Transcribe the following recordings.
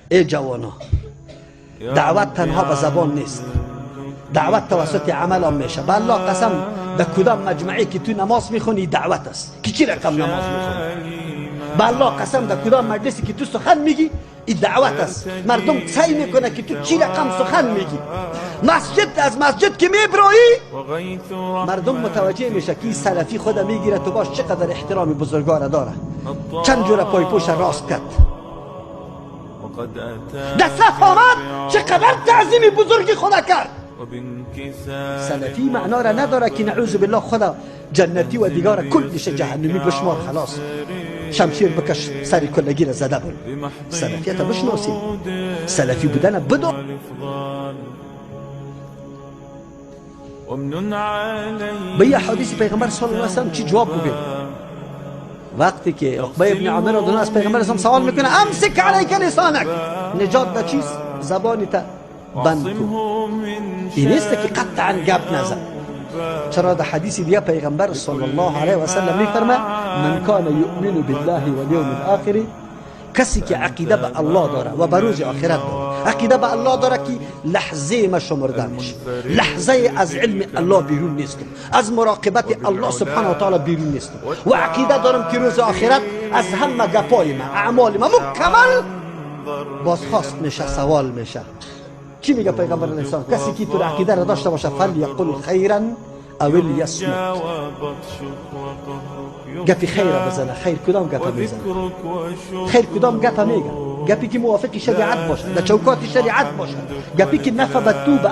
ای جوانا، دعوت تنها به زبان نیست، دعوت توسط عمل هم میشه. به الله قسم، در کدام مجمعی که تو نماز میخونی دعوت است که چی رقم نماز میخونی. به الله قسم، در کدام مجلسی که تو سخن میگی این دعوت است. مردم سعی میکنه که تو چی رقم سخن میگی. مسجد از مسجد که میبرایی مردم متوجه میشه که این سلفی خود میگیره تو باش چقدر احترام بزرگار داره، چند جور پای پوش راست کرد، در صف آمد چقدر تعظیم بزرگی خدا کرد. سلفی معنا را نداره که نعوذ بالله خدا جنتی و دیگار کلش جهنمی بشمار، خلاص شمشیر بکش سری کلگی را زده بود. سلفیت بشناسیم، سلفی بودن بدو. به یه حدیث پیغمبر صلی الله علیه و سلم چی جواب بگه؟ وقتی که عقبه ابن عامر رضی از پیغمبر اسلام سوال میکنه امسک علیک لسانک، نجات ده چیز؟ زبانی تا بند کن. این نیست که قطعا گپ نزن. چرا در حدیث دیگه پیغمبر صلی الله علیه و سلم میفرمه من کان یؤمن بالله والیوم الاخر، کسی که عقیده به الله داره و به روز آخرت داره، عقیده به الله داره که لحظه ما شمرده میشه، لحظه از علم الله بیرون نیستم، از مراقبت الله سبحانه و تعالی بیرون نیستم، و عقیده دارم که روز آخرت از همه گپای ما، اعمال ما مکمل بازخواست میشه، سوال میشه. چی میگه پیغمبر علیه السلام؟ کسی که تو عقیده را داشته باشه فلیقل خیرا او لیصمت، گپی خیر بزنه. خیر کدام گپ میزنه؟ خیر کدام گپ میگه؟ گپی که موافق شریعت باشه، در چوکات شریعت باشه، گپی که نفع به تو به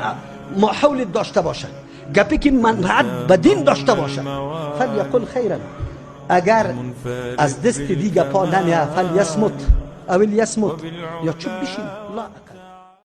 ماحول داشته باشه، گپی که منفعت به دین داشته باشه. فلیقل خیرا. اگر از دست دیگه پا نمیه فلیصمت او لیصمت، یا چوب بشین لا اقل.